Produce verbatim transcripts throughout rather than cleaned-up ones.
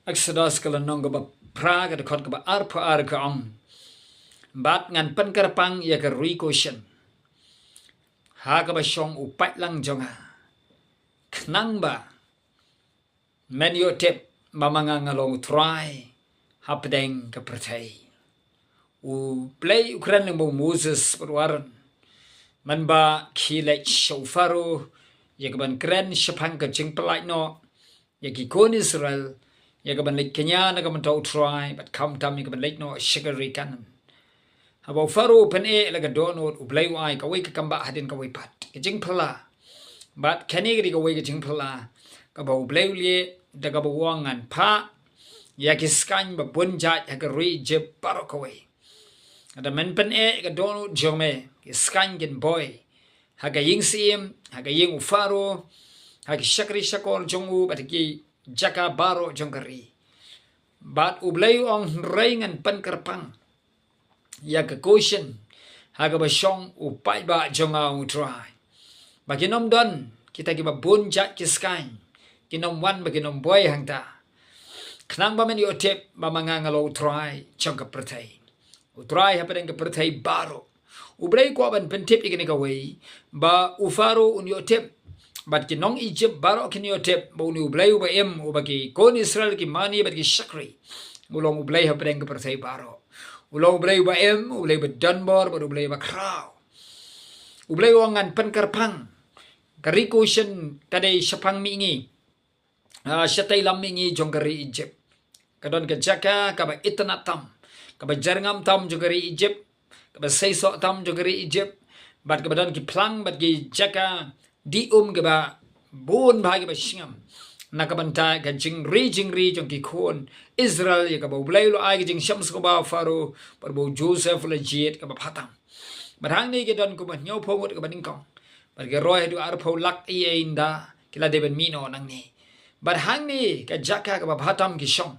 Exodus ka lynnong kaba phra, ka dkhot kaba arphew ar, ka ong: Bad ngan pynkyrpang ïa ka ri Goshen ha kaba shong u paidlang jong nga, khnang ba men ïoh tip ba ma nga nga long U Trai hapdeng ka pyrthei. U Blei u kren lyngba u Moses bad u Aaron, mynba ki leit sha u Pharaoh ïa kaban kren shaphang ka jingpyllait noh ïa ki khun Israel, ïa kaban leit kñia na ka bynta U Trai, bad khamtam ïa kaban leit noh sha ka ri Kanaan. Haba u Pharaoh u pyneh la ka dohnud, U Blei u ai kawei ka kambah hadien kawei pat. Ka jingphylla. Bad kane ka dei kawei ka jingphylla kaba U Blei u leh, da kaba u ong, ngan phah ïa ki skaiñ ba bun jait ha ka ri Ijipt baroh kawei. Lada men pyneh ka dohnud jong me, ki skaiñ kin boi ha ka ïing syiem, ha ka ïing u Pharaoh, ha ki shakri shakor jong u, bad ha ki jaka baroh jong ka ri. Bad U Blei u ong, hynrei ngan pynkyrpang ïa ka Goshen ha kaba shong u paidbah jong nga U Trai, ba kin ym don kita kiba bun jait ki skaiñ, kin ym wan ba kin ym boi hangta, khnang ba men ïoh tip ba ma nga nga long U Trai jong ka pyrthei. U Trai hapdeng ka pyrthei baroh. U Blei u kwah ban pyntip ïa kane kawei, ba u Pharaoh un ïoh tip, bad ki nong Ijipt baroh kin ïoh tip ba une U Blei uba im, uba ki khun Israel ki mane bad ki shakri, u long U Blei hapdeng ka pyrthei baroh. U long U Blei uba im, U Blei uba don bor, bad U Blei uba khraw. U Blei u ong, ngan pynkyrpang. Ka ri Goshen ka dei shaphang mihngi, ah, shatei lam mihngi jong ka ri Ijipt. Ka don ka jaka kaba itynnad tam, kaba jyrngam tam jong ka ri Ijipt, kaba seisoh tam jong ka ri Ijipt, bad kaba don ki phlang bad ki jaka dih um kiba bun bha kiba sngem, na ka bynta ka jingri jingri jong ki khun Israel, ïa kaba U Blei u la ai ka jingshem sngewbha ha u Pharaoh, bad ba u Joseph u la jied kaba bha tam. Bad hangne ki don kumba hynñiewphew ngut kaba nyngkong, bad ki roi haduh arphew lak ei ei ynda ki la dei ban mih noh nangne. Bad hangne ka jaka kaba bha tam ki shong.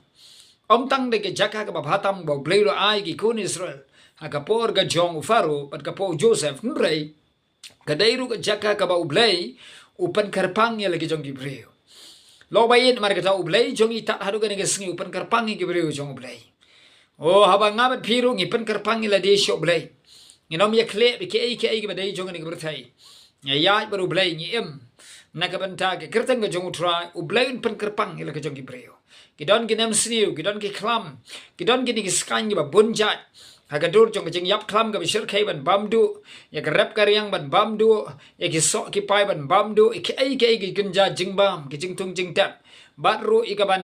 Ym tang dei ka jaka kaba bha tam ba U Blei u la ai ki khun Israel ha ka por ka jong u Pharaoh bad ka por u Joseph, hynrei ka dei ruh ka jaka kaba U Blei u pynkyrpang ïa la ki jong ki briew. Lok ba ïeit, namar kata U Blei jong ngi tad haduh kane ka sngi u pynkyrpang ïa ki briew jong U Blei. O, haba nga bad phi ruh ngi pynkyrpang ïa lade sha U Blei, ngin ym ïa khleh ba kiei kiei kiba dei jong kane ka pyrthei. Ngi ïaid bad U Blei, ngi im na ka bynta ka kyrteng ka jong U Trai, U Blei un pynkyrpang ïa la ka jong ki briew. Ki don ki nemsniew, ki don ki khlam, ki don kine ki skaiñ kiba bun jait ha ka dur jong ka jingïap khlam kaba shyrkhei ban bam duh ïa ka rep ka riang, ban bam duh ïa ki soh ki pai, ban bam duh ïa kiei kiei ki kynja jingbam, ki jingthung jingtep, bad ruh ïa kaban